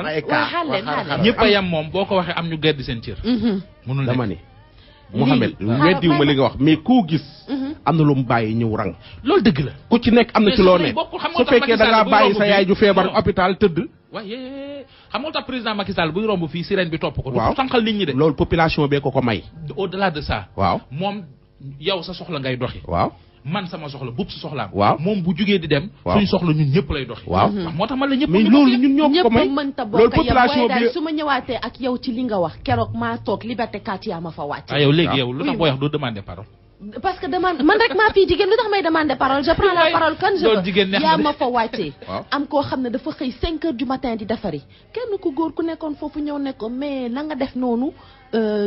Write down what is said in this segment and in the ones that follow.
ñëpp a yem moom boo ko waxee am ñu gedd seen cër. mënul dama ni Mouhamed weddiwu ma li nga wax mais koo gis am na lu mu bàyyi ñëw rang loolu dëgg la ku ci nekk am na ci loo ne su fekkee da ngaa bàyyi sa yaay ju feebar hôpital tëdd waaye xam nga tax président Macky Sall buy romb fii sirène bi topp ko. waaw du tànqal nit ñi de. loolu population bee ko may. au delà de ça. waaw moom yow sa soxla ngay doxi. waaw man sama soxla bub sa soxlaam. waaw moom bu jugee di dem. waaw suñu soxla ñun ñëpp lay doxi. waaw moo tax man la ñëpp. mais loolu ñun ñoo ko may loolu population bi su ma ñëwaatee ak yow ci li nga wax keroog maa toog Liberté 4 yaa ma fa wàcc. yow léegi yow lu tax booy wax doo demander parole. parce que demande man rek maa fii jigéen lu tax may demander parole je prends la parole quand je veux yaa ma fa wàccee am koo xam ne dafa xëy 5 heures du matin di defari kenn ku góor ku nekkoon foofu ñëw ne ko mais na nga def noonu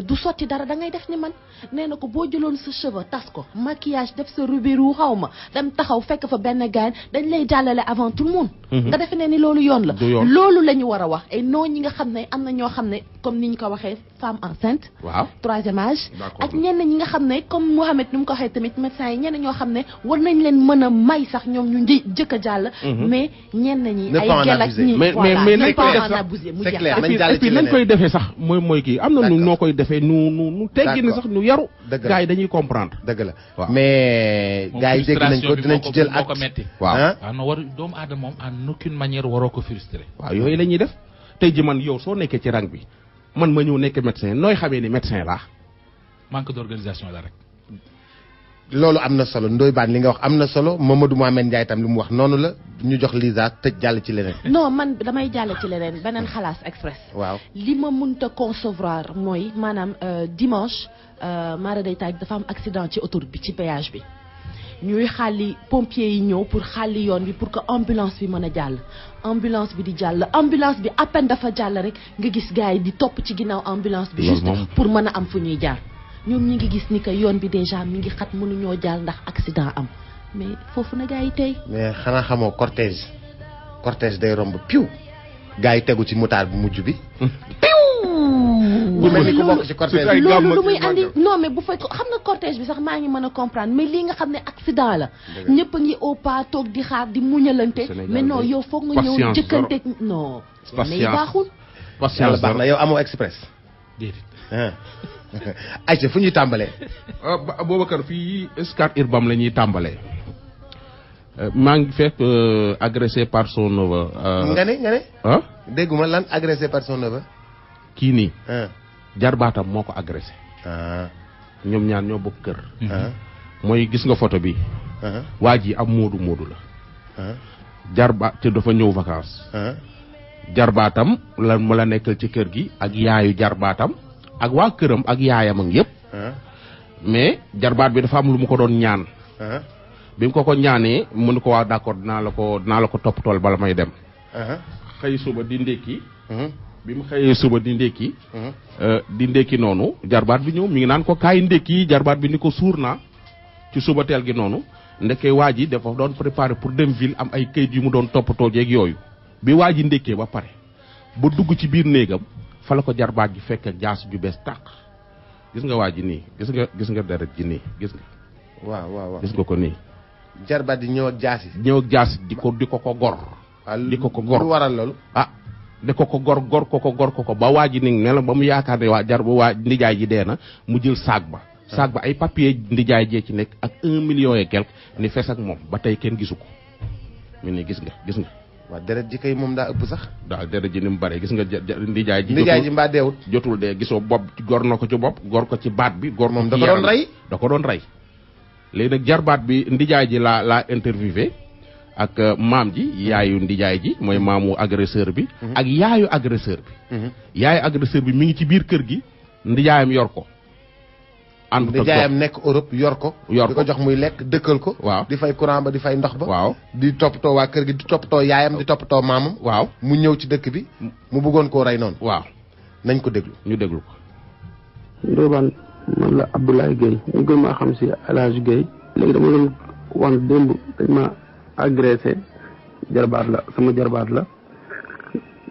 du sotti dara da ngay def ni man nee na ko boo jëloon sa cheveux tas ko maquillage def sa rubiru xaw ma dem taxaw fekk fa benn gaañ dañ lay jàllale avant tout le monde nga defe ne ni loolu yoon la loolu la ñu war a wax et non ñi nga xam ne am na ñoo xam ne comme ni ñu ko waxee femme enceinte waaw 3e âge ak ñenn ñi nga xam ne comme Mouhamed ni mu ko waxee tamit médecins yi ñenn ñoo xam ne war nañ leen mën a may sax ñoom ñu jëkk a jàll mais ñenn ñi ay gel ak ñi mais nañ koy def sax et puis nañ koy defee sax mooy kii am na nu noo koy defee nu teggi ni sax nu yaru gars yi dañuy comprendre dëgg la mais gars yi dégg nañ ko dinañ ci jël ak waaw non war doomu aadama moom en aucune manière waroo ko frustré waaw yooyu la ñuy def tey ji man yow soo nekkee ci rang bi man ma ñëw nekk médecin nooy xamee ni médecin laa manque d'organisation la rek loolu am na solo Ndoye Bane li nga wax am na solo Mamadou Mohamed Ndiaye tam li mu wax noonu la ñu jox Lisa tëj jàll ci leneen. non man damay jàll ci leneen beneen xalaas express. waaw li ma mënta concevoir mooy maanaam dimanche Mara day taaj dafa am accident ci autoroute bi ci péage bi ñuy xàlli pompiers yi ñëw pour xàlli yoon bi pour que ambulance bi mën a jàll. ambulance bi di jàll ambulance bi à peine dafa jàll rek nga gis gars yi di topp ci ginnaaw ambulance bi. juste pour mën a am fu ñuy jaar. ñoom ñi ngi gis ni que yoon bi déjà mi ngi xat mënuñoo jàll ndax accident am mais foofu na gars yi tey. mais xanaa xamoo cortège day romb piw gars yi tegu ci motard bu mujj bi. piw. bu mel ni ku bokk ci cortège loolu lu muy andi non mais bu fekk xam nga cortège bi sax maa ngi mën a comprendre mais lii nga xam ne accident la. ñëpp a ngi au pas toog di xaar di muñalante. mais non yow foog nga ñëw jëkkanteeg non. mais baaxul. patience baax na yow amoo express. déedéet. ayca fu ñuy tàmbalee. Boubacar fii Scat Urbam la ñuy tàmbalee. maa ngi fekk agressé par son neveu. nga ne. ah. dégguma lan agressé par son neveu. kii nii. jarbaatam moo ko agressé. ñoom ñaar ñoo bokk kër. mooy gis nga photo bi. waa ji am moodu la. jarbaat te dafa ñëw vacances. jarbaatam lan ma la nekkal ci kër gi ak yaayu jarbaatam. ak waa këram ak yaayam ak yëpp. mais jarbaat bi dafa am lu mu ko doon ñaan. bi mu ko ñaanee mu ne ko waa d'accord dinaa la ko toppatool bala may dem. xëy suba di ndékki. bi mu xëyee suba di ndékki. di ndékki noonu jarbaat bi ñëw mi ngi naan ko kaay ndékki jarbaat bi ni ko suur naa ci suba teel gi noonu ndeke waa ji dafa doon préparé pour dem ville am ay kayit yu mu doon toppatoo jeeg yooyu. bi waa ji ndékkee ba pare ba dugg ci biir néegam. fa la ko jarbaat ji fekk jaas ju bees tàq gis nga waa ji nii gis nga deret ji nii gis nga. waaw gis nga ko nii. jarbaat ji ñëw ak jaas di ko gor. di ko gor lu waral loolu. di ko gor ko ba waa ji ni ne la ba mu yaakaar ne waa ndijaay ji dee na mu jël saag ba. saag ba ay papier ndijaay jee ci nekk ak 1 million et quelque ni fes ak moom ba tey kenn gisu ko mu ne gis nga. waaw deret ji kay moom daa ëpp sax. waaw deret ji ni mu bare gis nga ndijaay ji mbaa deewut. jotul dee gisoo bopp gor na ko ci bopp gor ko ci baat bi. gor moom da ko doon rey. léegi nag jarbaat bi ndijaay ji laa interviewé ak maam ji yaayu ndijaay ji mooy maamu agresseur bi. ak yaayu agresseur bi. yaayu agresseur bi mi ngi ci biir kër gi ndijaayam yor ko. ndijaayam nekk Europe yor ko di ko jox muy lekk dëkkal ko. waaw di fay courant ba di fay ndox ba. waaw di toppatoo waa kër gi di toppatoo yaayam di toppatoo maamam. waaw mu ñëw ci dëkk bi mu bëggoon koo rey noonu. waaw nañ ko déglu. ñu déglu ko. Ndoye Bane man la Abdoulaye Gueye ñu gën maa xam si El Hadj Gueye. léegi dama doon wax démb dañ ma agressé jarbaat la sama jarbaat la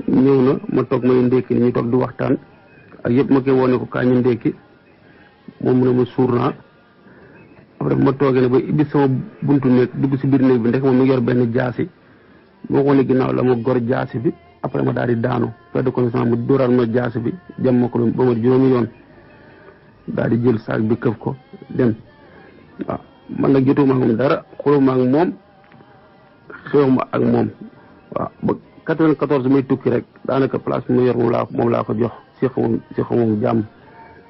ñëw na ma toog may ndékki ñu toog di waxtaan ak yëpp ma koy wone ko kaa ñu ndékki moom mu ne ma suur naa après ma toogee ne ba ibbi sama buntu néeg dugg si biir néeg bi ndek moom mu yor benn jaasi moo ko ne ginnaaw la ma gor jaasi bi après ma daal di daanu perte de connaissance mu dóoraat ma jaasi bi jam ma ko ba ma juróomi yoon daal di jël saak bi këf ko dem waaw man nag jotuma ak moom dara xuluma ak moom xewuma ak moom waaw ba 94 may tukki rek daanaka place bi ma yor moom laa ko jox si xamum jàmm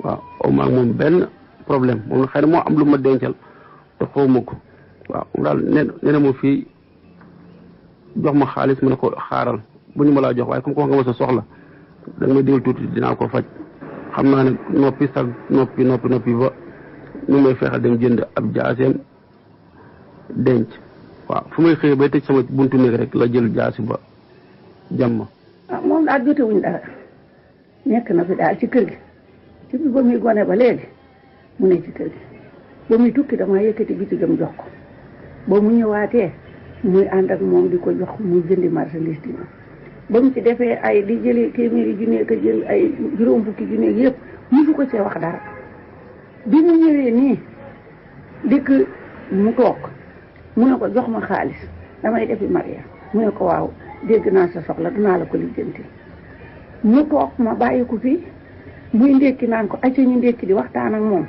waaw awma ak moom benn problème moom na xëy na moo am lu ma dencal te xawma ko waaw moom daal nee na ma fii jox ma xaalis mu ne ko xaaral bu ñu ma laa jox waaye comme ko wax nga ma sa soxla da nga may digal tuuti dinaa ko faj xam naa ne noppi sax noppi ba ñu may fexal dem jënd ab jaaseem denc waaw fu may xëyee bay tëj sama buntu néeg rek la jël jaasi ba jàmm ma. ah moom daal jotewuñ dara nekk na fi daal ci kër gi ci bi ba muy gone ba léegi mu ne ci kër gi ba muy tukki dama yëkkati bitigam jox ko ba mu ñëwaatee muy ànd ak moom di ko jox muy jëndi marchandise di ba mu ci defee ay di jëli téeméeri junne ka jël ay juróom fukki junne yëpp musu ko see wax dara bi mu ñëwee nii dikk mu toog mu ne ko jox ma xaalis damay defi mariage mu ne ko waaw dégg naa sa soxla dinaa la ko lijjanti mu toog ma bàyyi ko fii muy ndékki naan ko acca ñu ndékki di waxtaan ak moom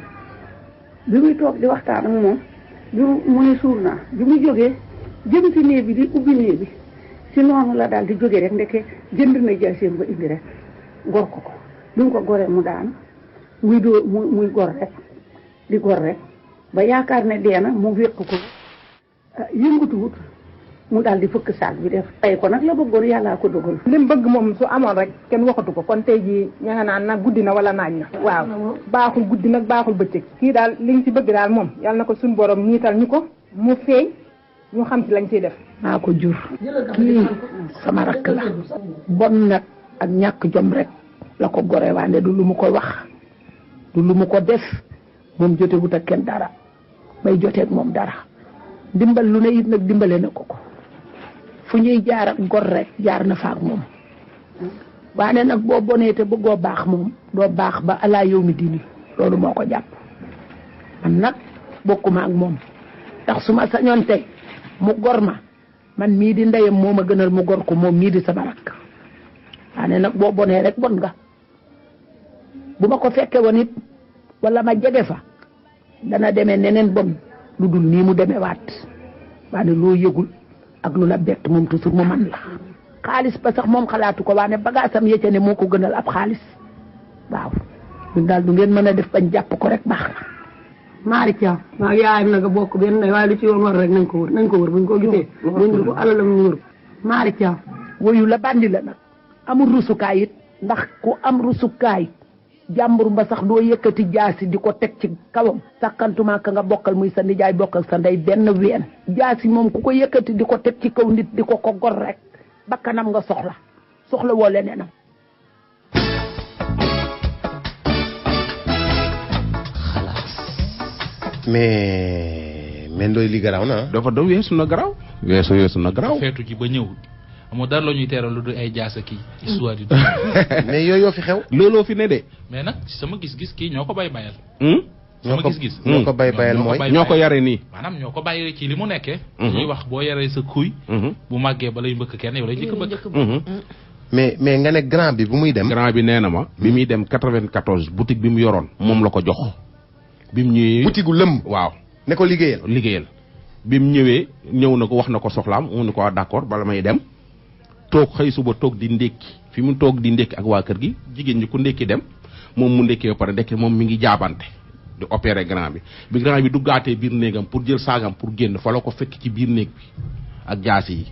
bi muy toog di waxtaan ak moom bi mu ne suur naa bi mu jógee jëm ci néeg bi di ubbi néeg bi ci noonu la daal di jógee rek ndeke jënd na jaaseem ba indi rek gor ko bi mu ko goree mu daanu muy gor rek di gor rek ba yaakaar ne deena mu wéq ko yëngatuwut mu daal di fëkk saak bi def tey ko nag la bëggoon yàllaa ko dogal li mu bëgg moom su amoon rek kenn waxatu ko kon tey jii ña nga naan nag guddi na wala naaj na waaw baaxul guddi nag baaxul bëccëg kii daal li nga ci bëgg daal moom yàlla na ko suñu borom ñiital ñu ko mu feeñ ñu xam ci lañ ciy def maa ko jur kii sama rakk la bon nag ak ñàkk jom rek la ko gore waande du lu mu ko wax du lu mu ko def moom jotewut ak kenn dara may joteeg moom dara dimbal lu ne it nag dimbale na ko fu ñuy jaar ak gor rek jaar na fa ak moom waane nag boo bonee te bëggoo baax moom doo baax ba alaa yow mi diini loolu moo ko jàpp man nag bokkuma ak moom ndax su ma sañoon tey mu gor ma man mii di ndeyam moo ma gënal mu gor ko moom mii di sama rakk waane nag boo bonee rek bon nga bu ma ko fekke woon it wala ma jege fa dana demee neneen bon lu dul nii mu demee waat waane loo yëgul ak lu la bett moom toujours mu man la xaalis ba sax moom xalaatu ko waane bagaasam yecce ne moo ko gënal ab xaalis waaw ñun daal du ngeen mën a def bañ jàpp ko rek baax na Mari Thiam maa yaayam nag bokk benn ndey waaye lu ci yoon war rek nañ ko wër buñ ko gisee buñ ko alalam ñu wër Mari Thiam woyu la bandi la nag amul rusukaay it ndax ku am rusukaay jàmbur ba sax doo yëkkati jaasi di ko teg ci kawam sakkantuma ka nga bokkal muy sa nijaay bokkal sa ndey benn ween jaasi moom ku ko yëkkati di ko teg ci kaw nit di ko gor rek bakkanam nga soxla woo leneenam mais ndoy li garaaw na dafa daw weesu na garaaw feetu ji ba ñëw amoo dara la ñuy teeral lu du ay jaasa kii histoire yi mais yooyu fi xew looloo fi ne de mais nag sama gis-gis kii ñoo ko bay bayal sama gis-gis ñoo ko bay bayal mooy ñoo ko yare nii maanaam ñoo ko bàyyi ci li mu nekkee ñuy wax boo yaree sa kuy bu màggee ba lay mbëkk kenn yow lay njëkk bëgg mais nga ne grand bi bu muy dem grand bi nee na ma bi muy dem 94 boutique bi mu yoroon moom la ko jox bi mu ñëwee boutique gu lëm waaw ne ko liggéeyal bi mu ñëwee ñëw na ko wax na ko soxlaam mu ne ko d'accord bala may dem toog xëy suba toog di ndékki fi mu toog di ndékki ak waa kër gi jigéen ñi ku ndékki dem moom mu ndékkee ba pare ndekki moom mi ngi jaabante di opérer grand bi grand bi duggaatee biir néegam pour jël saagam pour génn fa la ko fekk ci biir néeg bi ak jaasi yi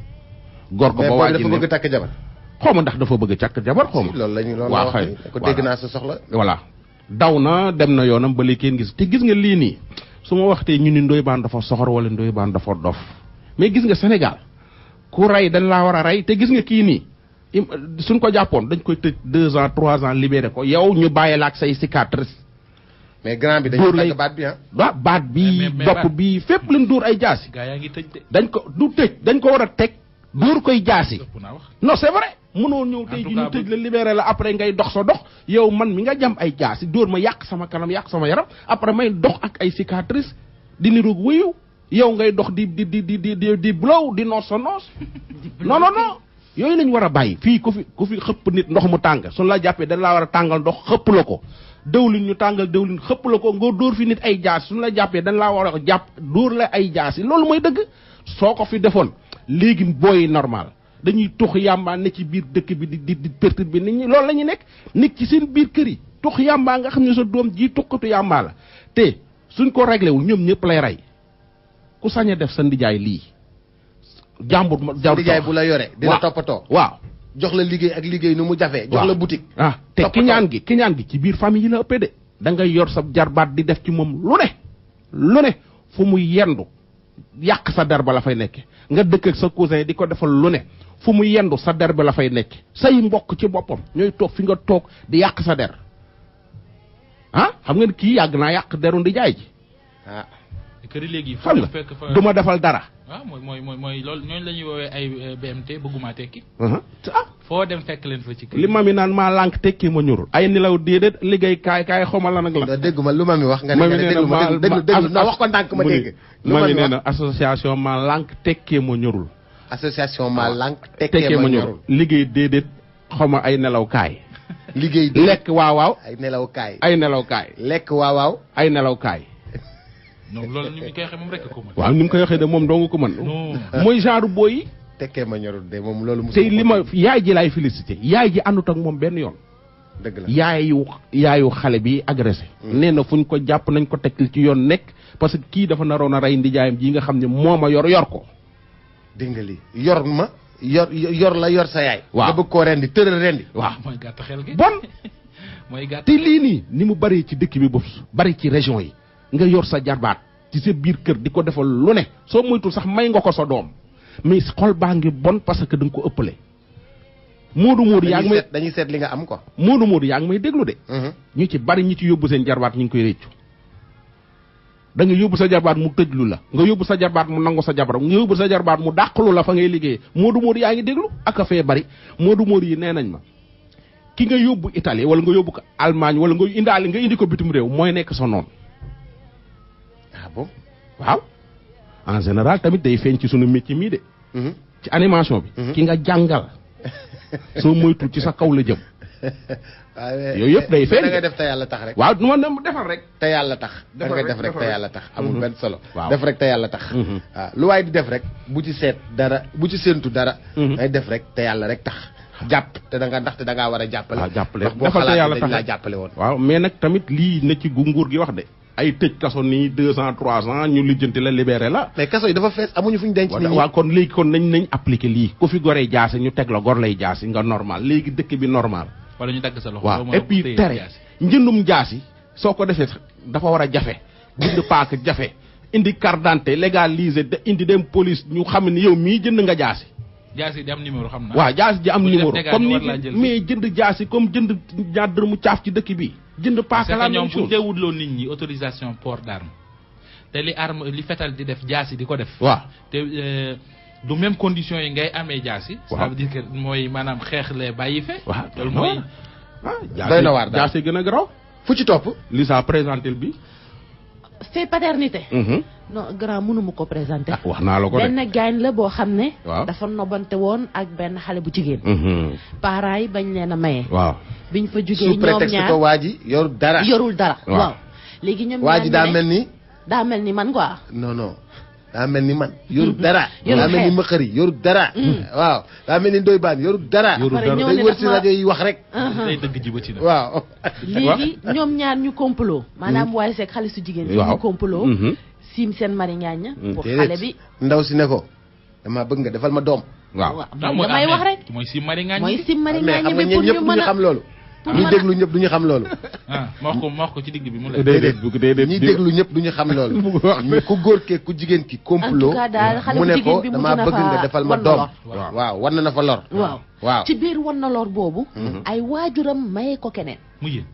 gor ko ba waaj dafa bëgg takk jabar xaw ma ndax dafa bëgg takk jabar xaw ma loolu la wax ko dégg naa sa soxla voilà daw na dem na yoonam ba léegi kenn gis te gis nga lii nii su ma waxtee ñu ni Ndoye Bane dafa soxor wala Ndoye Bane dafa dof mais gis nga Sénégal ku rey dañ laa war a rey te gis nga kii nii suñ ko jàppoon dañ koy tëj 2 ans 3 ans libéré ko yow ñu bàyyi la ak say cicatrice mais grand bi dañu tagg baat bi waaw baat bi bopp bi fépp lañ dóor ay jaasi gaa yaa ngi tëj de dañ ko du tëj dañ ko war a teg dóor koy jaasi non c'est vrai mënoo ñëw tey ji ñu tëj la libéré la après ngay dox sa dox yow man mi nga jam ay jaasi dóor ma yàq sama kanam yàq sama yaram après may dox ak ay cicatrice di niroog wéyu yow ngay dox di blow di noos sa noos non yooyu lañ war a bàyyi fii ku fi xëpp nit ndox mu tàng suñ la jàppee dañ laa war a tàngal ndox xëpp la ko dëwlin ñu tàngal dëwlin xëpp la ko nga dóor fi nit ay jaas suñ la jàppee dañ laa war a jàpp dóor la ay jaas yi loolu mooy dëgg soo ko fi defoon léegi booy normal dañuy tux yàmbaa ne ci biir dëkk bi di pertur bi nit ñi loolu la ñu nekk nit ci seen biir kër yi tux yàmbaa nga xam ne sa doom ji tuxkatu yàmbaa la te suñ ko réglé wul ñoom ñëpp lay rey ku sañ a def sa ndijaay lii jàmbur sa ndijaay bu la yore dina toppatoo waaw jox la liggéey ak liggéey nu mu jafee jox la boutique te kiñaan gi ci biir famille yi la ëppee de da ngay yor sa jarbaat di def ci moom lu ne fu muy yendu yàq sa der ba la fay nekke nga dëkk ak sa cousin di ko defal lu ne fu mu yendu sa der ba la fay nekke say mbokk ci boppam ñooy toog fi nga toog di yàq sa der xam nga kii yàgg naa yàq deru ndijaay ji kër léegi xam nga du ma defal dara mooy loolu ñooñu la ñuy woowee ay BMT bëgguma tekki foo dem fekk leen fa ci kër li mami naan maa lànk tekki ma ñurul ay nelaw déedéet liggéey kaay xawma la nag la dégg ma lu mami wax nga déglu na wax ko ndànk ma dégg mami nee na association maa lànk tekkee ma ñurul association maa lànk tekkee ma ñurul liggéey déedéet xawma ay nelaw kaay liggéey lekk waaw ay nelaw kaay lekk waaw ay nelaw kaay non loolu ni mu koy waxee moom rek ko mën waaw ni mu koy waxee de moom dong ko mën mooy genre booy tekkee ma ñorul de moom loolu tey li ma yaay ji laay félicité yaay ji àndut ak moom benn yoon dëgg la yaayu xale bi agressé nee na fuñ ko jàpp nañ ko teg ci yoon nekk parce que kii dafa naroon a rey ndijaayam ji nga xam ne moo ma yor ko dégg nga lii yor sa yaay waaw nga bëgg koo rendi tëral rendi waaw mooy gàtt xel gi bon mooy gàtt te lii nii ni mu bari ci dëkk bi boobu bari ci région yi nga yor sa jarbaat ci sa biir kër di ko defal lu ne soo moytul sax may nga ko sa doom mais xol baa ngi bon parce que da nga ko ëppale moodu yaa ngi may dañuy seet li nga am ko moodu yaa ngi may déglu de ñu ci bari ñi ci yóbbu seen jarbaat ñu ngi koy réccu da nga yóbbu sa jarbaat mu tëjlu la nga yóbbu sa jarbaat mu nangu sa jabar nga yóbbu sa jarbaat mu dàqalu la fa ngay liggéeyee moodu yaa ngi déglu ak a fee bari moodu yi nee nañ ma ki nga yóbbu Italie wala nga yóbbu ko Allemagne wala nga indi ko bitum réew mooy nekk sa noonu bon waaw en général tamit day feeñ ci sunu métier mii de ci animation bi ki nga jàngal soo moytul ci sa kaw la jëm yooyu yëpp day feeñ da ngay def te yàlla tax rek waaw nu ma defal rek te yàlla tax da ngay def rek te yàlla tax amul benn solo def rek te yàlla tax waaw lu waay di def rek bu ci seet dara bu ci séentu dara ngay def rek te yàlla rek tax jàpp te da nga ndaxte da ngaa war a jàppale ndax boo xalaatee dañ laa jàppale woon waaw mais nag tamit lii na ci gu nguur gi wax de ay tëj kaso nii 2 ans 3 ans ñu lijjanti la libéré la mais kaso yi dafa fees amuñu fu ñu denc nit ñi waaw kon léegi kon nañ appliqué lii ku fi goree jaasi ñu teg la gor lay jaasi nga normal léegi dëkk bi normal wala ñu dagg sa loxo waaw et puis tere njëndum jaasi soo ko defee dafa war a jafe jënd paak jafe indi carte d'identité légalisé indi dem police ñu xam ne yow mii jënd nga jaasi jaasi di am numéro xam na waaw jaasi ji am numéro comme ni mais jënd jaasi comme jënd ñaar dërëmu caaf ci dëkk bi jënd paaka la ñoom bu teewutloo nit ñi autorisation port d'arme te li fetal di def jaasi di ko def waaw te du même condition yi ngay amee jaasi ça veut dire que mooy maanaam xeex lee bàyyi fe waaw loolu mooy doy na waar jaasi gën a garaaw fu ci topp li sa présenté bi fait paternité non grand mënuma ko présenté wax naa la ko de benn gaañ la boo xam ne waaw dafa nobante woon ak benn xale bu jigéen parents yi bañ leen a maye waaw biñ fa jugee sous prétexte ko waa ji yorul dara waaw léegi ñoom waa ji daa mel ni man quoi non daa mel ni man yorul dara daa mel ni mëqëri yorul dara waaw daa mel ni ndoy baan yorul dara day wër ci rajo yi wax rek day dëgg ji ba ci waaw léegi ñoom ñaar ñu complot maanaam waaye seeg xale su jigéen si ñu complot siim seen mari ngaaña pour xale bi ndaw si ne ko dama bëgg nga defal ma doom waaw damay wax rek mooy siim mari ngaaña mooy siim mari ngaaña mais xam nga ñëpp duñu xam loolu ñi déglu ñëpp duñu xam loolu ma wax ko ci digg bi mu la déedéet ñi déglu ñëpp duñu xam loolu mais ku góor kee ku jigéen ki complot mu ne ko dama bëgg nga defal ma doom waaw war na fa lor waaw ci biir wan na lor boobu ay waajuram maye ko keneen mu yéen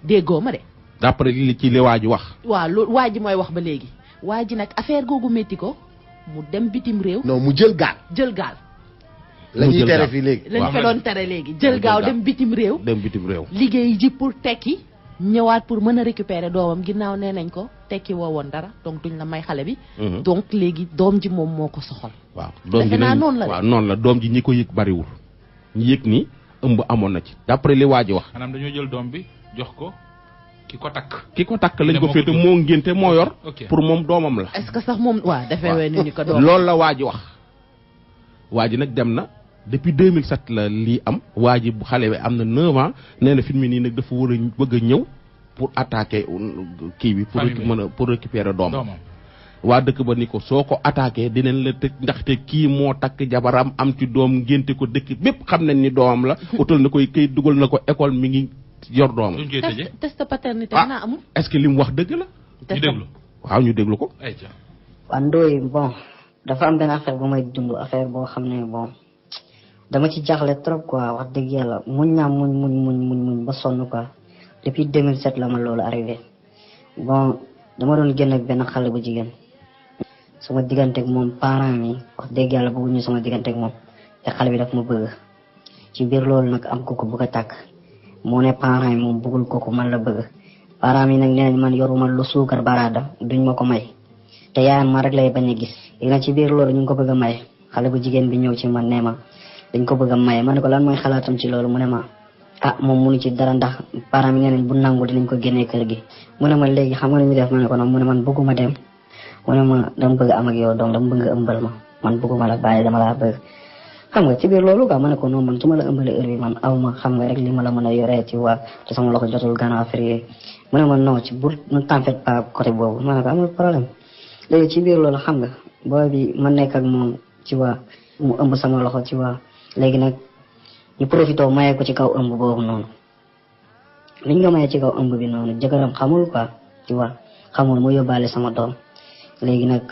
déggoo ma de d'après li ci li waa ji wax waaw loolu waa ji mooy wax ba léegi waa ji nag affaire googu métti ko mu dem bitim réew non mu jël gaal la ñuy tere fii léegi lañ fa doon tere léegi jël gaaw dem bitim réew liggéey ji pour tekki ñëwaat pour mën a récupérer doomam ginnaaw nee nañ ko tekki woo woon dara donc duñ la may xale bi. donc léegi doom ji moom moo ko soxal. waaw doom ji noonu la waaw noonu la doom ji ñi ko yëg bariwul ñi yëg ni ëmb amoon na ci d'après li waa ji wax. maanaam dañoo jël doom bi jox ko ki ko takk lañ ko féete moo ngénte moo yor. pour moom doomam la. est-ce que sax moom waaw dafay wéy ni ñu ko doom. loolu la waa ji wax waa ji nag dem na depuis 2007 la lii am waa ji bu xale bi am na 9 ans nee na fi mu nii nag dafa war a bëgg a ñëw pour attaquer kii bi. pour mën a pour récupérer doomam. waa dëkk ba ni ko soo ko attaqué dinañ la tëj ndaxte kii moo takk jabaram am ci doom ngénte ko dëkk bépp xam nañ ni doomam la. utal na koy këyit dugal na ko école mi ngi yor doomam. test paternité naa amul. est-ce que li mu wax dëgg la. ñu déglu waaw ñu déglu ko. waa Ndoye bon dafa am benn affaire bu may dund affaire boo xam ne bon dama ci jaaxle trop quoi wax dëgg yàlla muñ naa muñ ba sonn quoi depuis 2007 la ma loolu arrivé bon dama doon génn ak benn xale bu jigéen. sama diggante ak moom parents mi wax dëgg yàlla bëgguñu sama diggante ak moom te xale bi daf ma bëgg ci biir loolu nag am kooku bëgg a tàkk moo ne parents yi moom bëggul kooku man la bëgg parents mi nag nee nañ man yoruma lu suukar baraada duñ ma ko may te yaayam ma rek lay bañ a gis léegi nag ci biir loolu ñu ngi ko bëgg a may xale bu jigéen bi ñëw ci man nee ma dañ ko bëgg a may ma ne ko lan mooy xalaatam ci loolu mu ne ma moom munu ci dara ndax parents mi nee nañ bu nangu dinañ ko génnee kër gi mu ne ma léegi xam nga ni mu def ma ne ko noonu mu ne man bëgguma dem mu ne ma dama bëgg am ak yow donc dama bëgg ëmbal ma man bëgguma la bàyyi dama laa bëgg xam nga ci biir loolu quoi ma ne ko noonu man su ma la ëmbalee heure bi man aw ma xam nga rek li ma la mën a yoree ci waa te sama loxo jotul gannaaw affaire yooyu mu ne ma non ci bu ne t'en faites pas côté boobu ma ne ko amul problème léegi ci biir loolu xam nga booy bi ma nekk ak moom ci waa mu ëmb sama loxo ci waa léegi nag ñu profité mayee ko ci kaw ëmb boobu noonu liñ nga mayee ci kaw ëmb bi noonu jëkkëram xamul quoi ci waa xamul mu yóbbaale sama doom léegi nag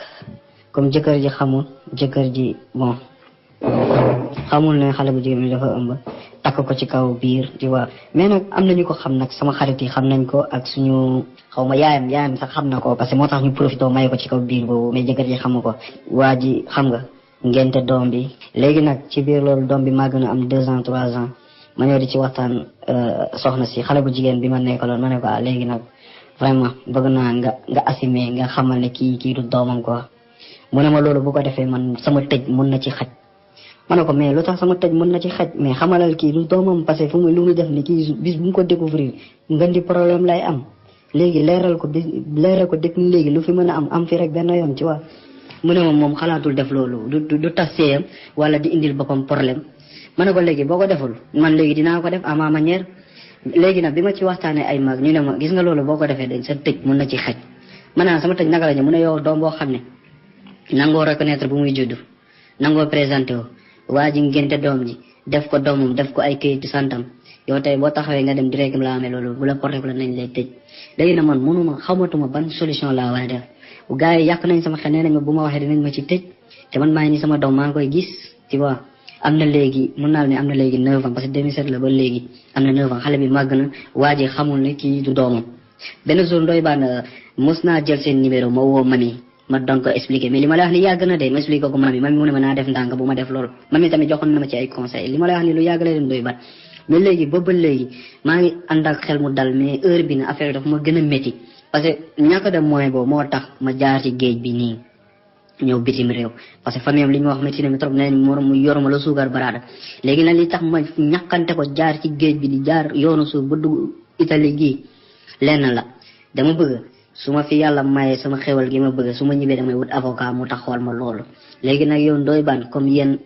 comme jëkkër ji xamul jëkkër ji bon xamul ne xale bu jigéen bi dafa ëmb takk ko ci kaw biir tu vois mais nag am nañu ko xam nag sama xarit yi xam nañ ko ak suñu xaw ma yaayam sax xam na ko parce que moo tax ñu profité may ko ci kaw biir boobu mais jëkkër ji xamu ko waa ji xam nga ngente doom bi léegi nag ci biir loolu doom bi maa gën a am 2 ans 3 ans ma ñëw di ci waxtaan soxna si xale bu jigéen bi ma nekkaloon ma ne ko léegi nag vraiment bëgg naa nga assumer nga xamal ne kii du doomam quoi mu ne ma loolu bu ko defee man sama tëj mën na ci xaj ma ne ko mais lu tax sama tëj mën na ci xaj mais xamalal kii du doomam parce que fu mu lu muy def ni kii bis bu mu ko découvrir nga di problème lay am léegi leeral ko depuis léegi lu fi mën a am fi rek benn yoon ci waa mu ne moom xalaatul def loolu du tas seeyam wala di indil boppam problème ma ne ko léegi boo ko deful man léegi dinaa ko def à ma manière léegi nag bi ma ci waxtaanee ay mag ñu ne ma gis nga loolu boo ko defee dañ sa tëj mën na ci xaj maanaam sama tëj naka la ñu mu ne yow doom boo xam ne nangoo reconnaître bu muy judd nangoo présenté wu waa ji ngénte doom ji def ko doomam def ko ay këyitu santam yow tey boo taxawee nga dem direct la amee loolu bu la porté ko la nañ lay tëj léegi nag man mënuma xamatuma ban solution laa war a def bu gars yi yàq nañ sama xel nee nañ ma bu ma waxee dinañ ma ci tëj te man maa ngi ni sama doom maa ngi koy gis tu vois am na léegi mën naa ne am na léegi 9 ans parce que 2007 la ba léegi am na 9 ans xale bi màgg na waa ji xamul ne kii du doomam benn jour Ndoye Bane mos naa jël seen numéro ma woo mami ma doon ko expliqué mais li ma lay wax ni yàgg na de ma expliqué ko mami mu ne ma naa def ndànk bu ma def loolu mami tamit joxoon na ma ci ay conseils li ma lay wax ni lu yàgg la dem Ndoye Bane mais léegi boobu ba léegi maa ngi ànd ak xel mu dal mais heure bi na affaire dafa ma gën a métti parce que ñàkk dem moyen boobu moo tax ma jaar ci géej bi nii ñëw bitim réew parce que famille am li ñu wax métti na mi trop nee mu yoruma la suukar baraada léegi nag li tax ma ñàkkante ko jaar ci géej bi di jaar yoonu suuf ba dugg Italie gii lenn la dama bëgg su ma fi yàlla maye sama xewal gi ma bëgg su ma ñibbee damay wut avocat mu tax xool ma loolu léegi nag yow Ndoye Bane comme yéen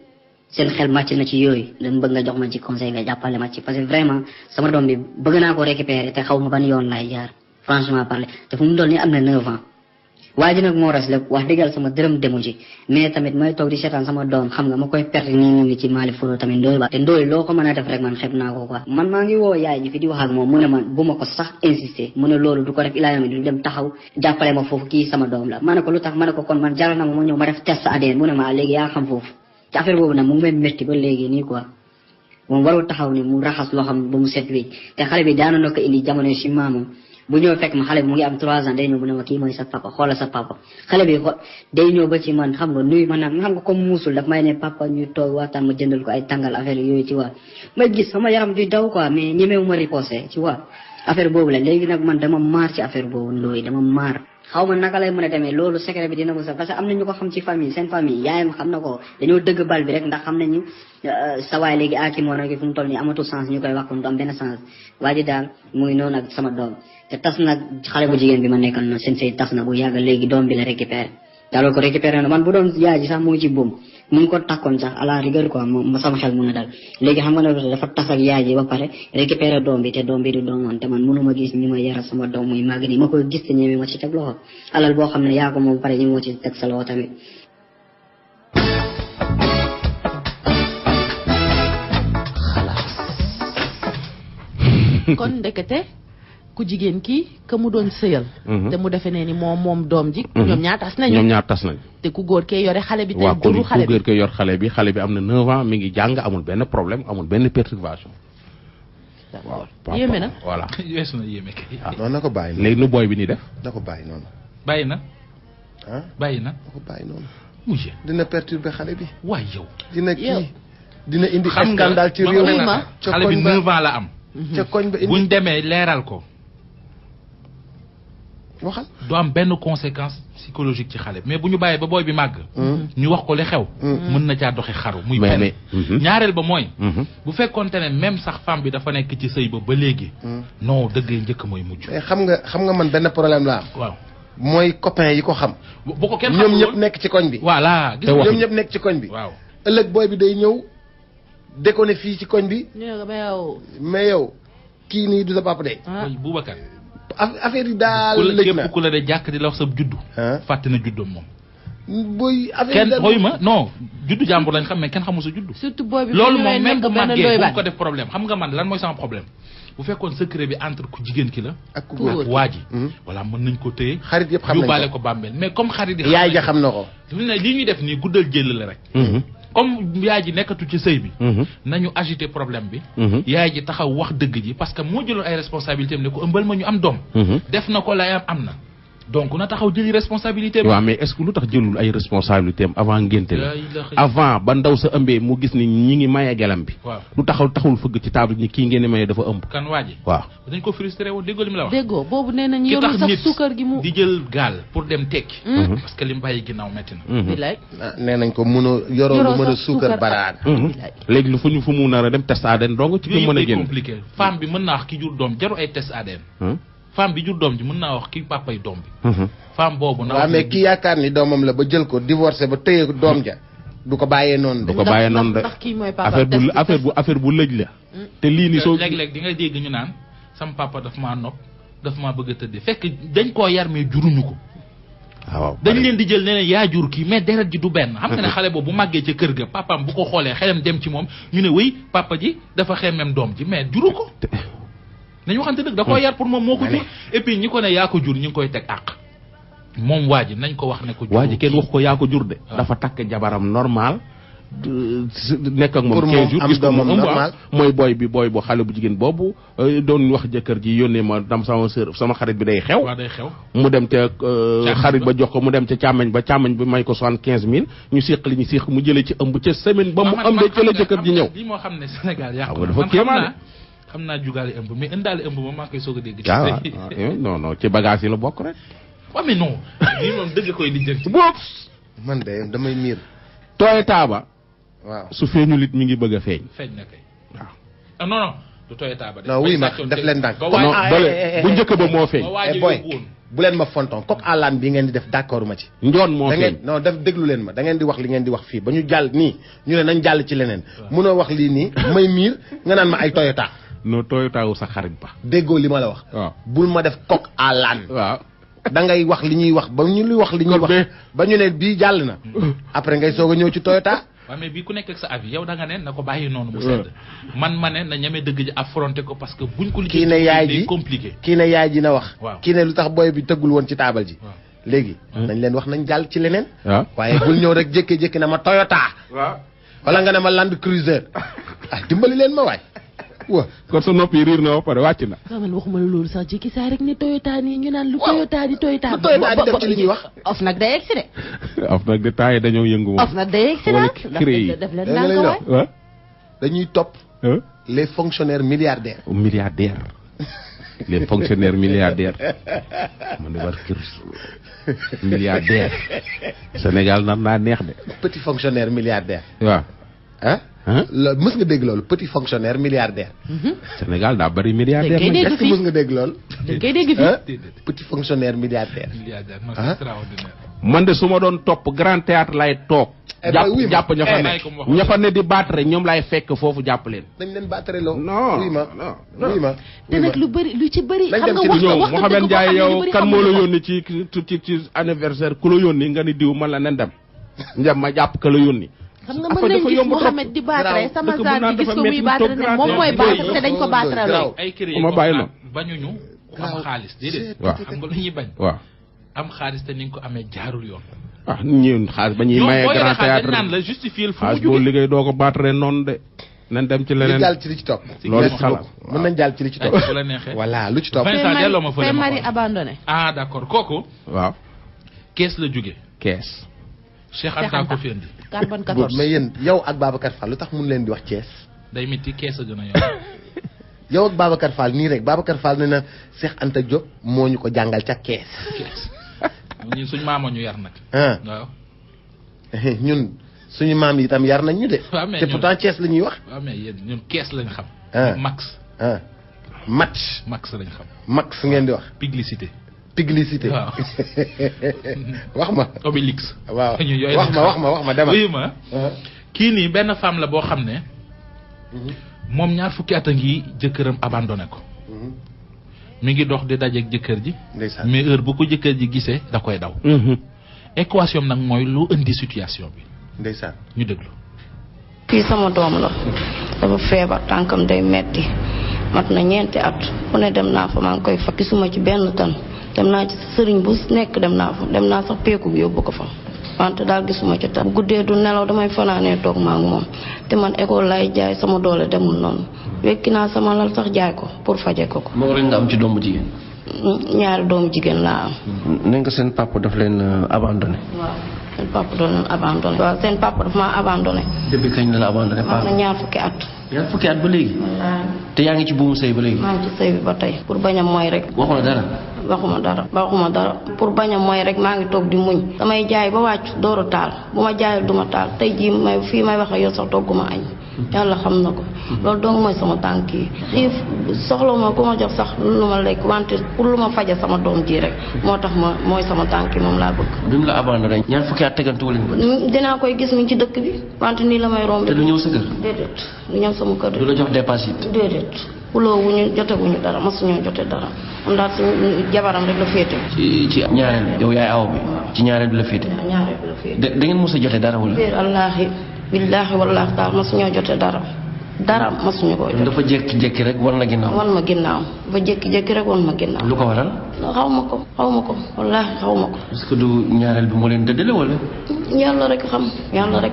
seen xel màcc na ci yooyu dama bëgg nga jox ma ci conseil nga jàppale ma ci parce que vraiment sama doom bi bëgg naa ko récupérer te xaw ma ban yoon laay jaar franchement parler te fu mu doon nii am na 9 ans waa ji nag moo res lépp wax dëggal sama dërëm demu ci mais tamit may toog di seetaan sama doom xam nga ma koy perte nii ci Mali Furo tamit Ndoye Bane te Ndoye loo ko mën a def rek man xeb naa ko quoi man maa ngi woo yaay ji fi di wax ak moom mu ne man bu ma ko sax insister mu ne loolu du ko def ilaa yami du dem taxaw jàppale ma foofu kii sama doom la ma ne ko lu tax ma ne ko kon man jaral na ma ñëw ma def test ADN mu ne ma léegi yaa xam foofu ci affaire boobu nag mu ngi may métti ba léegi nii quoi moom warul taxaw ni mu raxas loo xam ba mu set wi te xale bi daana na ko indi jamono si maamam bu ñëw fekk ma xale bi mu ngi am 3 ans day ñëw mu ne ma kii mooy sa papa xoola sa papa xale bi day ñëw ba ci man xam nga nuyu ma nag xam nga comme muusul daf may ne papa ñuy toog waxtaan ma jëndal ko ay tàngal affaire yooyu ci waa may gis sama yaram di daw quoi mais ñemewu ma riposé ci waa affaire boobu la léegi nag man dama maar ci affaire boobu ndooy dama maar xaw ma naka lay mën a demee loolu secret bi dina ko sax parce que am na ñu ko xam ci famille seen famille yaayam xam na ko dañoo dëgg bal bi rek ndax xam nañu sa waay léegi aaki moo nag fu mu toll nii amatul sens ñu koy wax du am benn sens waa ji daal mu ngi noonu ak sama doom te tas nag xale bu jigéen bi ma nekkal na seen sëy tas na bu yàgg léegi doom bi la récupéré daloo ko récupéré na man bu doon yaay ji sax mu ngi ci buum mu ngi ko takkoon sax à la rigueur quoi sama xel mun na dal léegi xam nga ne dafa tas ak yaay ji ba pare récupéré doom bi te doom bi du doomoon te man mënuma gis ñi ma yaral sama doom muy màgg nii ma koy gis te ñeme ma ci teg loxo alal boo xam ne yaa ko moom pare ñi moo ci teg sa loxo tamit kon ndekete ku jigéen ki ka mu doon sëyal te mu defe ne ni moom doom ji ñoom ñaar tas nañu te ku góor kee yore xale bi te juru xale bi ku góor kee yor xale bi am na 9 ans mi ngi jàng amul benn problème amul benn perturbation waaw yéeme na voilà yeesu na yéeme kay non na ko bàyyi noonu léegi nu booy bi ni def na ko bàyyi noonu bàyyi na bàyyi na na ko bàyyi noonu mujje dina perturber xale bi waay yow dina kii dina indi scandale ci réew mi xale bi 9 ans la am ca koñ ba indi buñ demee leeral ko waxal du am benn conséquence psychologique ci xale mais bu ñu bàyyee ba booy bi màgg ñu wax ko li xew mën na caa doxi xaru muy benn ñaareel ba mooy bu fekkoonte ne même sax femme bi dafa nekk ci sëy ba léegi non dëggee njëkk mooy mujj xam nga man benn problème la am waaw mooy copain yi ko xam bu ko kenn ñoom ñëpp nekk ci koñ bi voilà gis ñoom ñëpp nekk ci koñ bi waaw ëllëg booy bi day ñëw déconné fii ci koñ bi mais yow kii nii du sa papa de Boubacar affaire yi daal lëj na képp ku la de jàkk di la wax sa juddu fàtte na juddoom moom booy affaire kenn xooy ma non juddu jàmbur lañ xam mais kenn xamul sa juddu surtout booy bi loolu moom même bu màggee bu ko def problème xam nga man lan mooy sama problème bu fekkoon secret bi entre ku jigéen ki la ak ku waa ji voilà mën nañ ko téye xarit yëpp xam nañ ko yóbbaale ko bàmmeel mais comme xarit yi yaay ja xam na ko lii ñuy def nii guddal jël la rek comme yaay ji nekkatu ci sëy bi nañu agité problème bi yaay ji taxaw wax dëgg ji parce que moo jëloon ay responsabilité am ne ko ëmbal ma ñu am doom def na ko lay am na donc na taxaw jëli responsabilité am waaw mais est-ce que lu tax jëlul ay responsabilité am avant ngénte la avant ba ndaw sa ëmbee mu gis ni ñi ngi maye gelam bi waaw lu taxul fëgg ci table ni kii ngeen maye dafa ëmb kan waa ji waaw dañ ko frustré woon déggoo li mu la wax déggoo boobu nee nañ yow sax suukar gi mu di jël gaal pour dem tekki parce que li mu bàyyi ginnaaw metti na bilaay nee nañ ko yoroo lu mën a suukar baraad léegi lu fu mu nar a dem test ADN dong ci ko mën a génn compliqué femme bi mën naa wax ki jur doom jaru ay test ADN femme bi jur doom ji mën naa wax ki papay doom bi femme boobu na waaw mais ki yaakaar ni doomam la ba jël ko divorcé ba téye doom ja du ko bàyyee noonu de affaire bu lëj la te lii ni soo léeg-léeg di nga dégg ñu naan sama papa daf maa nopp daf maa bëgg a tëddee fekk dañ koo yar mais juruñu ko waaw dañ leen di jël ne ne yaa jur kii mais deret ji du benn xam nga ne xale boobu bu màggee ca kër ga papaam bu ko xoolee xelam dem ci moom ñu ne wéy papa ji dafa xemmem doom ji mais juru ko nañu waxante dëgg da koo yar pour moom moo ko jur et puis ñi ko ne yaa ko jur ñu ngi koy teg àq moom waa ji nañ ko wax ne ko jur waa ji kenn wax ko yaa ko jur de dafa takk jabaram normal nekk ak moom 15 jours gis ko moom ëmb mooy booy bu xale bu jigéen boobu doon wax jëkkër ji yónnee ma dam sama xarit bi day xew mu dem ca xarit ba jox ko mu dem ca càmmeñ ba may ko 75 000 ñu séq li ñu séq mu jëlee ci ëmb ca semaine ba mu ëmbee ca la jëkkër ji ñëw lii moo xam ne Sénégal yàq dafa kéemaane xam naa jugaale ëmb mais indaale ëmb moom maa koy soog a dégg non ci bagage yi la bokk rek waaw mais non lii moom dëgg koy di jël boobu man de damay miir Toyota ba waaw su feeñul it mi ngi bëgg a feeñ na kay waaw non du Toyota ba non oui ma def leen ndànk bu njëkk ba moo feeñ boy bu leen ma fonton coq à l'âne bi ngeen di def d'accord ma ci njoon moo feeñ non def déglu leen ma da ngeen di wax li ngeen di wax fii ba ñu jàll nii ñu ne nañ jàll ci leneen mënoo wax lii nii may miir nga naan ma ay Toyota non Toyota wu sa xarit ba déggoo li ma la wax waaw bul ma def coq à l'âne waaw da ngay wax li ñuy wax ba ñu luy wax li ñuy wax ba ñu ne bii jàll na après ngay soog a ñëw ci Toyota waaw mais bii ku nekk ak sa avis yow da nga ne na ko bàyyi noonu mu sedd man ma ne na ñeme dëgg ji affronter ko parce que buñ ko kii ne yaay ji compliqué kii ne yaay ji na wax waaw kii ne lu tax booy bi tëggul woon ci taabal ji léegi nañ leen wax nañ jàll ci leneen waaye bul ñëw rek jékki-jékki na ma Toyota wala nga ne ma Land Cruiser ah dimbali leen ma waay waaw kon sa noppi riir na ba pare wàcc na. waaw man waxuma la loolu sax jékki saa rek ni Toyota nii ñu naan lu Toyota di Toyota. lu Toyota di def ci li ñuy wax. of nag day egsi de. of nag de temps yi dañoo yëngu moom. of nag day egsi nag. def leen naan ko waay. dañuy topp. les fonctionnaires milliardaires. les fonctionnaires milliardaires man de war kër milliardaire Sénégal nar naa neex de. petit fonctionnaire milliardaire. waaw. ah. mës nga dégg loolu petit fonctionnaire milliardaire. Sénégal daa bari milliardaire. est-ce que mës nga dégg loolu. dañ koy dégg fii. petit fonctionnaire milliardaire. man de su ma doon topp grand théâtre lay toog. jàpp ña fa ne di battre ñoom lay fekk foofu jàpp leen. dañ leen battre loo. non oui ma. te nag lu ci bëri. xam nga wax ñëw Mouhamed Ndiaye yow kan moo la yónni ci anniversaire ku la yónni nga ni diw man la nen dem. njam ma jàpp ka la yónni. xam nga mën nañ gis Mouhamed di battre sama saa bi gis ko muy battre ne moom mooy battre te dañ ko battre loo. ay kër yi bañuñu ku am xaalis déedéet. waaw xam nga lu ñuy bañ. waaw am xaalis te ni nga ko amee jaarul yoon. ah ñun xaalis ba ñuy maye grand théâtre naan la justifier fu mu xaalis boo liggéey doo ko battre noonu de. nañ dem ci leneen jàll ci li ci topp. loolu xalaat mën nañ jàll ci li ci topp. bu la neexee voilà lu ci topp. Père Marie abandonné. ah d'accord kooku. waaw. kees la jóge kees. Cheikh Anta ko fi indi. carbone 14 mais yéen yow ak Babacar Fall lu tax mun leen di wax Thiès. day métti kees a gën a yomb. yow ak Babacar Fall nii rek Babacar Fall ne na Cheikh Anta Diop moo ñu ko jàngal ca kees. ñun suñu maama ñu yar nag. waaw. ñun suñu maam yi itam yar nañ ñu de. waaw mais te pourtant Thiès la ñuy wax. waaw mais yéen ñun kees lañ xam. max. max lañ xam. max ngeen di wax. publicité. publicité. waaw. wax ma. Obélix. waaw wax ma demal. oui ma. kii nii benn femme la boo xam ne. moom ñaar fukki at a ngi jëkkëram abandonné ko. mi ngi dox di dajeeg jëkkër ji. ndeysaan mais heure bu ko jëkkër ji gisee da koy daw. équation nag mooy lu indi situation bi. ndeysaan ñu déglu. kii sama doom la dafa feebar tànkam day metti mat na ñeenti at fu ne dem naa fa maa ngi koy fa gisuma ci benn tan dem naa ci sëriñ bu nekk dem naa fa dem naa sax peeku bi yóbbu ko fa wante daal gisuma ci tan bu guddee du nelaw damay fanaanee toog maa ngi moom te man école lay jaay sama doole demul noonu wekki naa sama lal sax jaay ko pour faje ko ko. moo rek nga am ci doomu jigéen. ñaari doomu jigéen laa am. ne nga seen papa daf leen abandonné. waaw seen papa doon leen abandonné. waaw seen papa daf maa abandonné. depuis kañ la abandonné papa. na ñaar fukki at. ñaar fukki at ba léegi. te yaa ngi ci buumu sëy ba léegi. maa ngi ci sëy bi ba tey pour bañ a mooy rek. waxuma dara. waxuma dara pour bañ a mooy rek maa ngi toog di muñ. damay jaay ba wàcc dooru taal bu ma jaayul duma taal tey jii fii may wax ak yow sax togguma añ. yàlla xam na ko. loolu donc mooy sama tànk yi. xiif soxla ma ku ma jox sax lu ma lekk wante pour lu ma faja sama doom ji rek moo tax mooy sama tànk yi moom laa bëgg. bi mu la abandonné ñaar fukki at tegantuwu leen ba. dinaa koy gis mi ci dëkk bi wante nii la may romb. te du ñëw sa kër. déedéet du ñëw sama kër. du la jox dépense it. déedéet xuloo wuñu jotewuñu dara masuñoo jote dara am daal suñu jabaram rek la féete. ci ñaareel yow yaay aw bi. ci ñaareel bi la féete. ñaareel bi la féete. da ngeen mos a jote dara wala. wallaahi billaahi wallaahi taala masuñoo jote dara masuñu ko jote. dafa jékki-jékki rek wan la ginnaaw. wan ma ginnaaw dafa jékki-jékki rek wan ma ginnaaw. lu ko waral. xaw ma ko wallaahi xaw ma ko. est-ce que du ñaareel bi moo leen dëddale wala. yàlla rek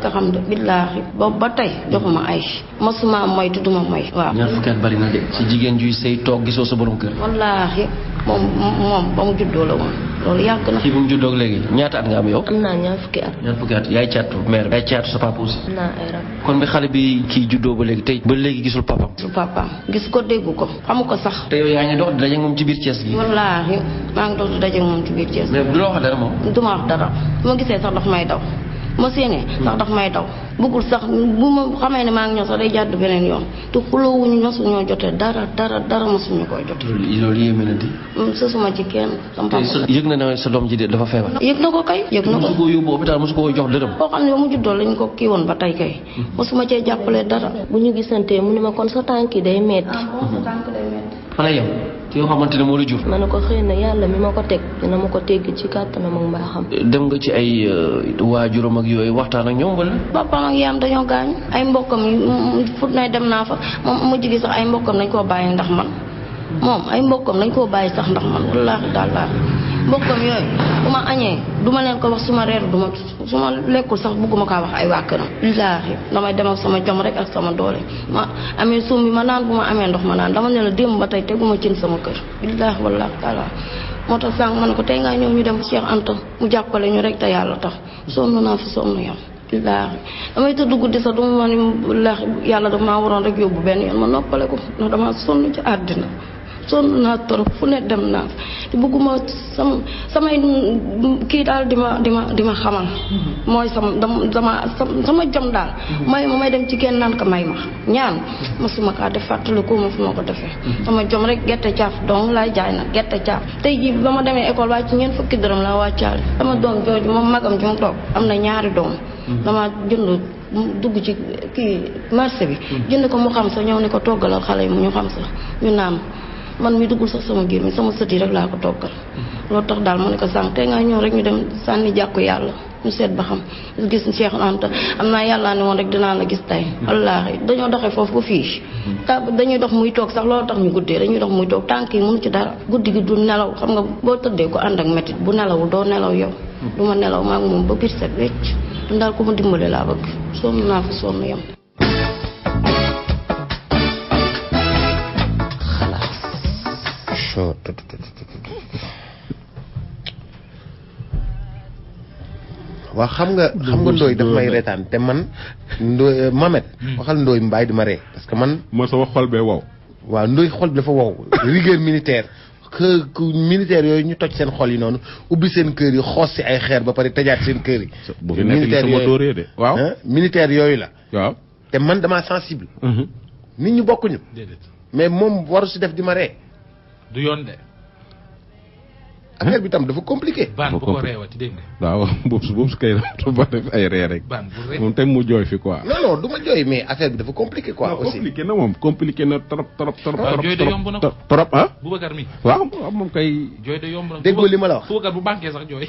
a xam de billaahi boobu ba tey joxuma ay masuma moy te duma moy. waaw ñaar fukki at bari na de. ci jigéen juy sëy toog gisoo sa borom kër. wallaahi moom ba mu juddoo la woon loolu yàgg na. kii bu mu juddoo léegi ñaata at nga am yow. am naa ñaar fukki at. ñaar fukki at yaay caatu mère. yaay caatu sa papa aussi. am naa ay rab. kon bi xale bi kii juddoo ba léegi tey ba léegi gisul papam. gisul papaam gis ko déggu ko xamu ko sax. te yow yaa ngi dox di daje moom ci biir Thiès gi. wallaahi maa ngi dox di daje moom ci biir Thiès. mais du la wax dara moom. du ma wax dara bu ma gisee sax daf may daw ma séenee sax daf may daw bëggul sax bu ma xamee ne maa ngi ñëw sax day jàdd beneen yoon te xuloowuñu mosuñoo jotee dara mosuñu koy jotee. loolu yéeme na di. sësuma ci kenn. sama papa yëg na ne sa doom ji de dafa feebar. yëg na ko kay yëg na ko. mosu koo yóbbu hôpital mosu koo jox dërëm. koo xam ne ba mu juddoo lañ ko kii woon ba tey kay. mosuma cee jàppale dara. bu ñu gisantee mu ne ma kon sa tànk yi day metti. sa tànk day metti. xale yow ki nga xamante ne moo la jur. ma ne ko xëy na yàlla mi ma ko teg dina ma ko tegg ci kàttanam ak mbaaxam. dem nga ci ay waajuram ak yooyu waxtaan ak ñoom wala. papaam ak yaam dañoo gaañ ay mbokkam fu ne dem naa fa moom mujj gi sax ay mbokkam dañ koo bàyyi ndax man moom ay mbokkam dañ koo bàyyi sax ndax man wallaahi daal mbokkam yooyu bu ma añee du ma leen ko wax su ma reer du ma su ma lekkul sax bugguma kaa wax ay waa këram billaahi damay dem ak sama jom rek ak sama doole ma amee suum bi ma naan bu ma amee ndox ma naan dama ne la démb ba tey teguma cin sama kër billaahi wallaahi taala moo tax sànq ma ne ko tey ngaa ñëw ñu dem Cheikh Anta mu jàppale ñu rek te yàlla tax sonn naa fi sonn yam billaahi damay tëdd guddi sax duma ma ni billaahi yàlla daf maa waroon rek yóbbu benn yoon ma noppale ko ndax dama sonn ci àddina sonn naa trop fu ne dem naa te bëgguma samay kii daal di ma xamal mooy sama jom daal may dem ci kenn naan ko may ma ñaan masuma kaa def fàttali ko ma fu ma ko defee sama jom rek gerte caaf donc laay jaay nag gerte caaf tey jii ba ma demee école wàcc ñeent fukki dërëm laa wàccaale sama doom jooju moom magam ji mu toog am na 2 doom dama jënd dugg ci kii marché bi jënd ko mu xam sa ñëw ni ko toggalal xale yi mu ñu xam sa ñu naan man mi duggul sax sama gémmiñ sama sët yi rek laa ko toggal loolu tax daal mu ne ko sànq tey nga ñëw rek ñu dem sànni jàkku yàlla ñu seet ba xam gis Cheikh Anta am naa yàllaa ne woon rek dinaa la gis tey wallaahi dañoo doxee foofu ba fii dañuy dox muy toog sax loolu tax ñu guddee dañuy dox muy toog tànk yi mënu ci dara guddi gi du nelaw xam nga boo tëddee ko ànd ak métit bu nelawul doo nelaw yow du ma nelaw maa ngi moom ba biir set wecc du daal ko ma dimbale laa bëgg sonn naa fa sonn yam waaw xam nga ndooy daf may reetaan te man ndooy Mamet waxal ndooy mbaay di ma ree parce que man sama xol bee wow waaw ndooy xol bi dafa wow rigueur militaire que militaire yooyu ñu toj seen xol yi noonu ubbi seen kër yi xoos si ay xeer ba pare tëjaat seen kër yi militaire yooyu de waaw militaire yooyu la waaw te man damaa sensible nit ñu bokkuñu mais moom waru si def di ma ree du yoon de affaire bi tam dafa compliqué. ban bu ko reewati dégg nga. waaw boobu su kay ba def ay ree rek. ban bu ree moom tam mu jooy fi quoi. non du ma jooy mais affaire bi dafa compliqué quoi. aussi compliqué na moom compliqué na trop. waaw jooy de yomb na ko trop ah. Boubacar mi. waaw moom kay. jooy de yomb na déggoo li ma la wax. Boubacar bu banqué sax jooy.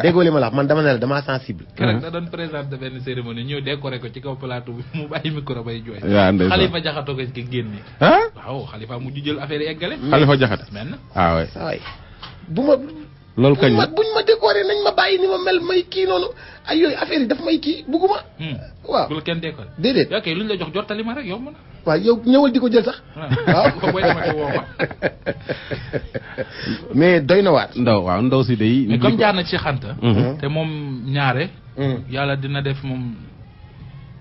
déggoo li ma la wax man dama ne la damaa sensible. keroog da doon présenté benn cérémonie ñëw décoré ko ci kaw plateau bi mu bàyyi micro bay jooy. waaw ndeysaan Khalifa Diakhaté ko ci génne. ah waaw Khalifa mujj jël affaire yi eggale. Khalifa Diakhaté ah waay bu ma. loolu kañ la buñ ma décoré nañ ma bàyyi ni ma mel may kii noonu ay yooyu affaire yi daf may kii bugguma. waaw bu la kenn décoré. déedéet ok luñ la jox jottali ma rek yomb na. waaw yow ñëwal di ko jël sax. waaw booy demati woo ma. mais doy na waar. ndaw si day. mais comme jaar na ci xanta te moom ñaare. yàlla dina def moom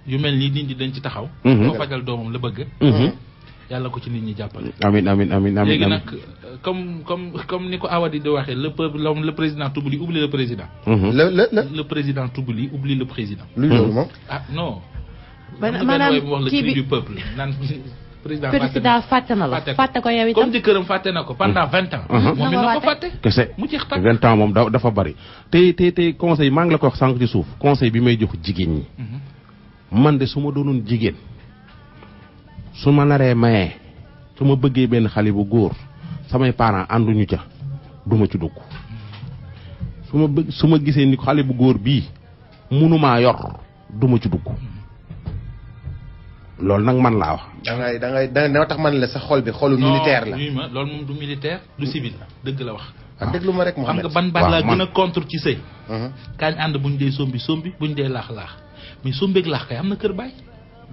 yu mel nii nit ñi dañ ci taxaw. ko fajal doomam la bëgg. yàlla ko ci nit ñi jàppale. amiin léegi nag comme ni ko Awadi di waxee le président t'oublie oublie le président. le président t'oublie oublie le président. luy loolu moom. ah non. maanaam wax le cri du peuple naan président fàtte na la fàtte ko yow itam comme jëkkëram fàtte na ko pendant 20 ans. moom it na ko fàtte. kese mu jeex tàkk 20 ans moom dafa bari. te conseil maa ngi la ko wax sànq ci suuf conseil bi may jox jigéen ñi. man de su ma doonoon jigéen. su ma naree mayee su ma bëggee benn xale bu góor samay parents ànduñu ca duma ci dugg su ma gisee ni xale bu góor bii mënumaa yor duma ci dugg loolu nag man laa wax. da ngay tax man la sa xol bi xolu militaire la. non loolu moom du militaire du civil dëgg la wax. waaw déglu ma rek Mouhamed xam nga ban baat laa gën a contre ci sëy. kaañ ànd buñ dee sombi buñ dee laax mais sombeeg laax kay am na kër baay.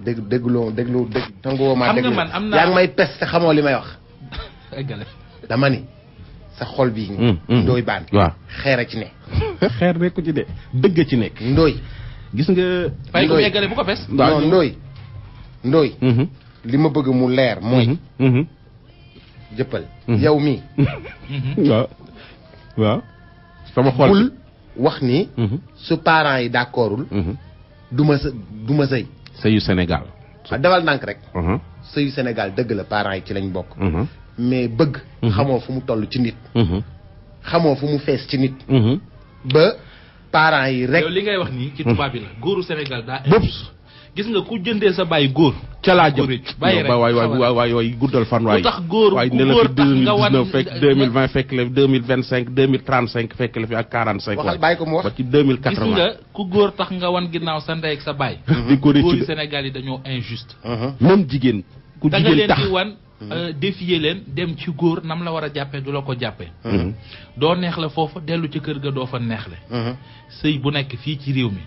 déglu tangoo ma déglu man am naa yaa ngi may pes te xamoo li may wax. eggale dama ni sa xol bi ndooy baan. waaw xeer a ci ne. xeer nekk ci de dëgg ci nekk. ndooy. gis nga. fay ko eggale bu ko pes. non ndooy. li ma bëgg mu leer mooy. jëppal. yow mii. waaw. sama xol bul wax ni. su parents yi d'accordul. du ma sëy. sëyu Sénégal. defal ndànk rek. sëyu Sénégal dëgg la parents yi ci lañ bokk. mais bëgg. xamoo fu mu toll ci nit. xamoo fu mu fees ci nit. ba parents yi rek. yow li ngay wax nii ci tubaab bi la góoru Sénégal daa. gis nga ku jëndee sa bàyyi góor. ca laa jëm bàyyi rek waay guddal fan waay. lu tax góor waay ne la fi 2019 fekk 2020 fekk la 2025 2035 fekk la fi ak 45. waxal bàyyi ko mu wax ba ci 2080. gis nga ku góor tax nga wan ginnaaw sa ndey ak sa baay. di ko góori Sénégal yi dañoo injuste. même jigéen. ku jigéen tax da nga leen di wan défier leen dem ci góor nam la war a jàppee du la ko jàppee. doo neex la foofa dellu ci kër ga doo fa neexle. sëy bu nekk fii ci réew mi.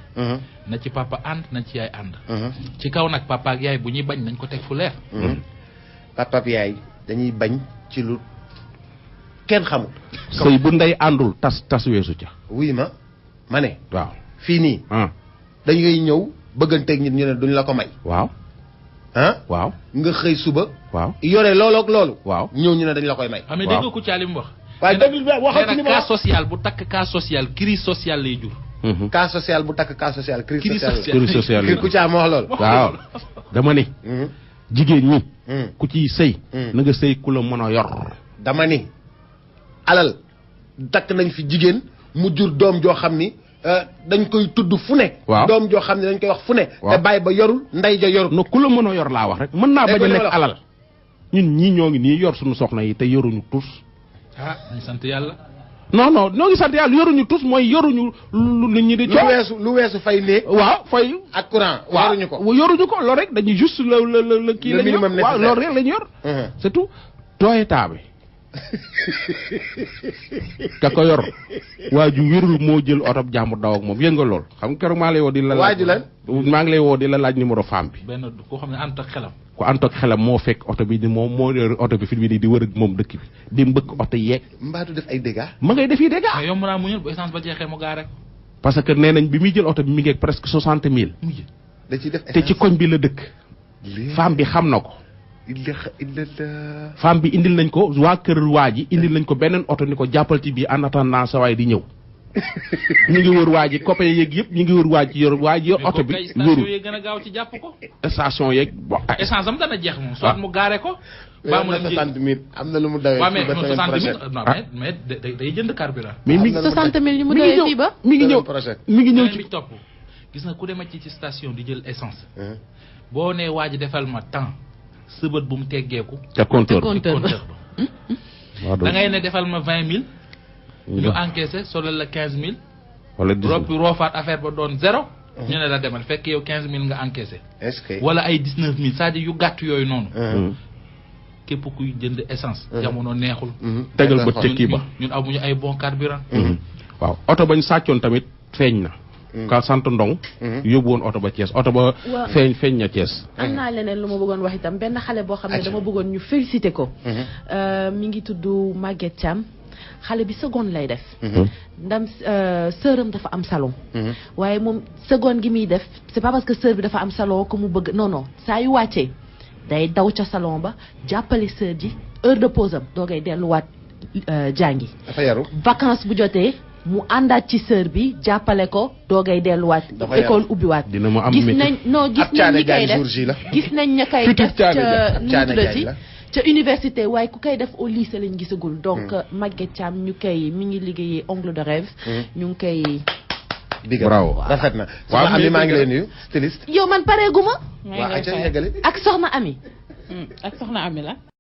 na ci papa ànd na ci yaay ànd. ci kaw nag papa ak yaay bu ñuy bañ nañ ko teg fu leer. papa ak yaay dañuy bañ ci lu kenn xamul. sëy bu ndey àndul tas weesu ca. wuy ma ne. waaw fii nii. dañuy ñëw bëgganteeg nit ñu ne duñ la ko may. waaw. waaw nga xëy suba. waaw yore loolu ak loolu. waaw ñëw ñu ne dañ la koy may. waaw mais dégg nga Kouthia li mu wax. waaye dégg nga waxati ni ma cas social bu takk cas social crise sociale lay jur. cas social bu takk cas social crise sociale kii Kouthia moo wax loolu. waaw dama ni. jigéen ñi. ku ciy sëy. na nga sëy ku la mën a yor. dama ni alal takk nañ fi jigéen mu jur doom joo xam ni dañ koy tudd fu ne. waaw doom joo xam ne dañ koy wax fu ne. te bàyyi ba yorul ndey ja yorul. no ku la mën a yor laa wax rek mën naa bañ a nekk alal. ñun ñii ñoo ngi nii yor suñu soxna yi te yoruñu tus. ñu sant yàlla. non ñoo ngi sant yàlla yoruñu tus mooy yoruñu lu nit ñi di. lu weesu fay néeg. waaw fay. ak courant. yoruñu ko yoruñu ko loolu rek dañuy juste la kii la ñu yor waaw loolu rek la ñu yor. c'est tout Toyota bi ka ko yor waa ju wérul moo jël oto jàmbur daw ak moom yëg nga lool xam nga keroog maa ngi lay woo di la. waaju lan maa ngi lay woo di la laaj numéro femme bi. benn koo xam ne ànd ak xelam. ku ànd ak xelam moo fekk oto bi ni moom moo yor oto bi fi mu di wër ak moom dëkk bi di mbëkk oto yeeg. mbaa du def ay dégâts. ma ngay def yi dégâts. mais yomb naa mu ñëw bu essence ba jeexee mu gaare. parce que nee nañ bi muy jël oto bi mi ngi presque 60 000. da ciy def te ci koñ bi la dëkk. femme bi xam na ko. femme bi indil nañ ko waa kër waa ji indil nañ ko beneen oto ni ko jàppal ci bii en attendant sa waay di ñëw. ñu ngi wër waa ji copain yeeg yëpp ñu ngi wër waa ji yor oto bi. station yi gën a gaaw ci jàpp ko. station yeeg essence am dana jeex moom. soit mu gaare ko. ba mu dem 60 000 am na lu mu dawee. waaw mais 60 000 non mais day jënd carburant. mais mi ngi 60 000 ñu mu dawee fii ba. mi ngi ñëw ci topp gis nga ku demee ci station di jël essence. boo nee waa ji defal ma temps. sëbët bu mu teggeeku. ca compteur da ngay ne defal ma 20 000. ñu encaissé solal la 15 000. wala 10 000 roppi roofaat affaire ba doon 0. ñu ne la demal fekk yow 15 000 nga encaissé. est-ce que wala ay 19 000 c'est-à-dire yu gàtt yooyu noonu. képp kuy jënd essence. jamono neexul. tegal ba tekki ba ñun amuñu ay bon carburant. waaw oto bañ sàccoon tamit feeñ na. ka sant ndong yóbbu woon oto ba Thiès oto ba feeñ na Thiès. am naa leneen lu ma bëggoon wax itam benn xale boo xam ne dama bëggoon ñu félicité ko. mi ngi tudd Maguette Thiam xale bi seconde lay def. ndam sëram dafa am salon. waaye moom seconde gi muy def c'est pas parce que sœur bi dafa am salon que mu bëgg non saa yu wàccee day daw ca salon ba jàppale sœur ji heure de pause am doogay delluwaat jàngi. dafa yaru vacances bu jotee. mu àndaat ci sœur bi jàppale ko doogay delluwaat. école ubbiwaat. dina mu am gis nañ ñi koy def gis nañ ña koy def ca nu mu tuddati ca université waaye ku koy def au lycée lañ gisagul. donc Maguette Thiam ñu koy mi ngi liggéeyee Ongle de Rêve. ñu ngi koy. bravo rafet na. waaw Ami maa ngi lay nuyu styliste. yow man pareeguma. waaw ayca yeggale. ak soxna Ami. ak soxna Ami la.